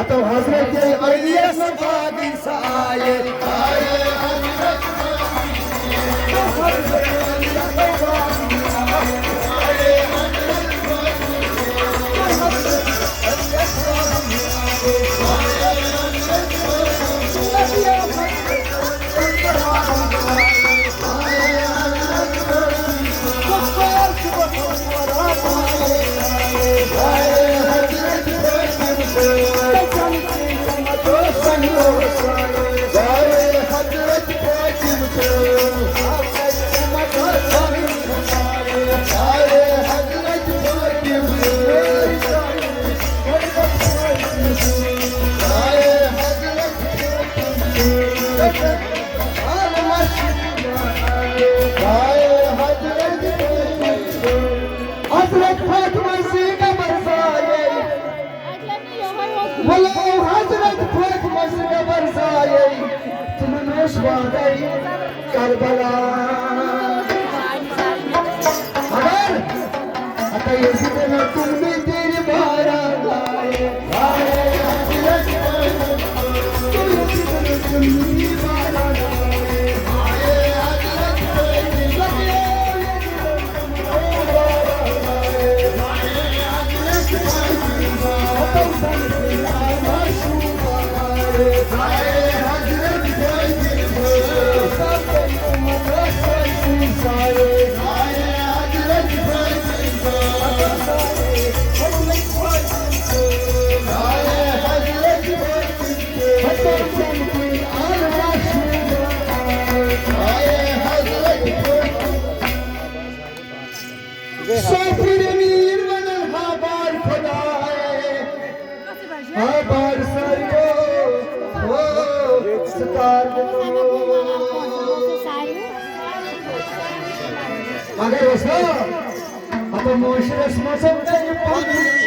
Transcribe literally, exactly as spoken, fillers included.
تو حضرت علی یس باغی سایہ۔ حضرت فاطمہ زینب زایے، ولو حضرت فاطمہ زینب زایے، تمن اوس وعدے کربلا۔ مگر ہتا یزید نہ تم نے تیرے بارہ لائے۔ سفیر امیر ونن ہا بار خدائے، ہا بار ساریو، او ستار۔ مگر وسا، ہتو معاشرس منٛز ہم کرِ پنُن